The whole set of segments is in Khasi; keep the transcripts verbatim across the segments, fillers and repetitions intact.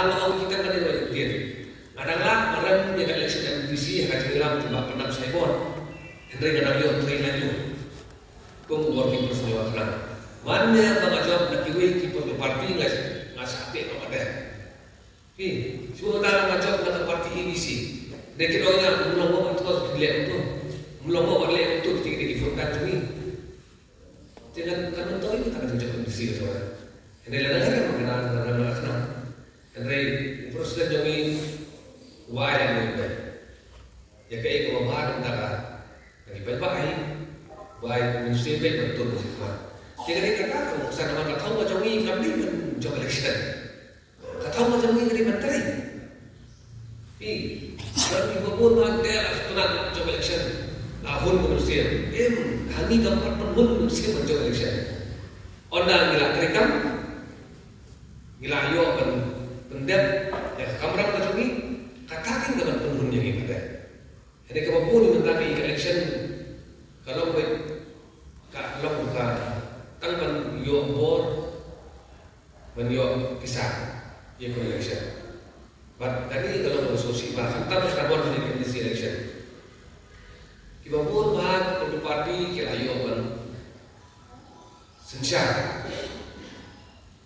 Nga la ong kita ka dei ba ïa u tied. Nga dang lah ban rem ïa ka election MDC ha ka jingïalam jong Bah Pyndam Saibon. Hynrei nga dang ïoh trei lano kum u working president jong ka tnat. Mano ba nga jop na kiwei ki political party nga, nga sa teh noh ka teh. Phi, shuwa nga jop na ka party A D C. Dei ki ong ïa nga, um long mo ban tkor phi leh uto. Um long mo ban leh uto, phi dei ki voter jong ngi. Te ngan, ngan myntoi kita ka jingjop MDC ka shuwa. Hynrei lada nga rem, nga, nga, nga, nga khnang. Hynrei u president jong ngi u ai lano ïa phi. Ïa kaei kaba bha na ka bynta ka, na ki paidbah hi, ba ai u mynsiem beit ban tur ka jingkhmat. Te ka dei kata ka muksan namar ka thong ka jong ngi kam dei ban jop election. Ka thong ka jong ngi ka dei ban trei. Phi, lada phi bun bha te la sdang jop election, la hun ka mynsiem. Em, ha ngi kam pat pynhun mynsiem ban jop election. Ynda ngi la treikam, ngi la ïoh ban pyndep ïa ka kamram ka jong ngi, kata keiñ ka ban pynhun ïa ngi pat. Hynrei kaba bun mynta ka election ka long beit, ka long ka tang ban ïoh bor, ban ïoh pisa ïa ka election. Bad kane ka long ka sngewsih ba khamtam ka bor ïa ka MDC election. Kiba bun bha ka party ki la ïoh ban synshar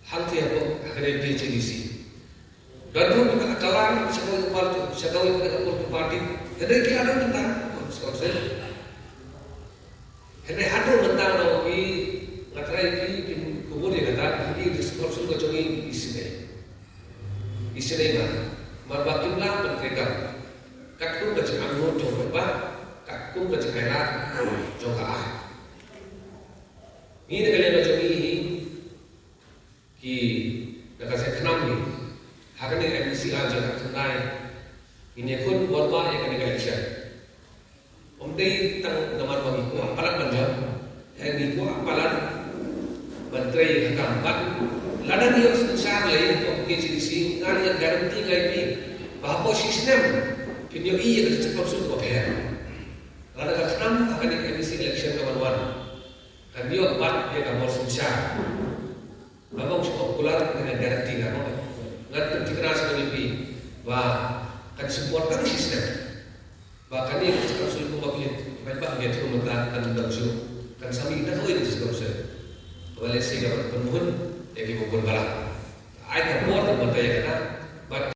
hangtei hapoh ha kane ka P H A D C. Don ruh kita ka kylla sha kawei ka party, sha kawei ka party. Hynrei ki la don kita sha kawei. Hynrei haduh mynta ngi, nga trai ki, ki kubur ïa kata, ki District Council ka jong ngi isynei. Isynei ma, namar ba kim lah ban treikam. Katkum ka jingangnud jong u paidbah, katkum ka jingailad jong ka aiñ. Ngi na ka liang ka jong ngi hi, ki, na ka seng khnam hi, ha kane ka MDC ar hajar khyndai, ngin ïakhun bor bha ïa kane ka election. Ym dei tang namar ba ngi kwah palat ban jop, hynrei ngi kwah palat ban trei ha ka kam. Bad lada ngi ïoh synshar lei hapoh K H A D C, nga ïa guarantee ïa phi ba hapoh shi snem phin ïohi ïa ka District Council kaba pher. Lada ka khnam ha kane ka MDC election ka ban wan, kan ïoh pat ïa ka bor synshar. Ba ma u shu popular, nga guarantee nga, ma nga pynthikna sha U D P ba kan support tang shi snem. Ba kane ka District Council kumba phi, ba phi ïathuh mynta kan dang shu, kan sa mih na kawei ka District Council. Kaba lehse ka ban pynhun ïa kiba bun balang.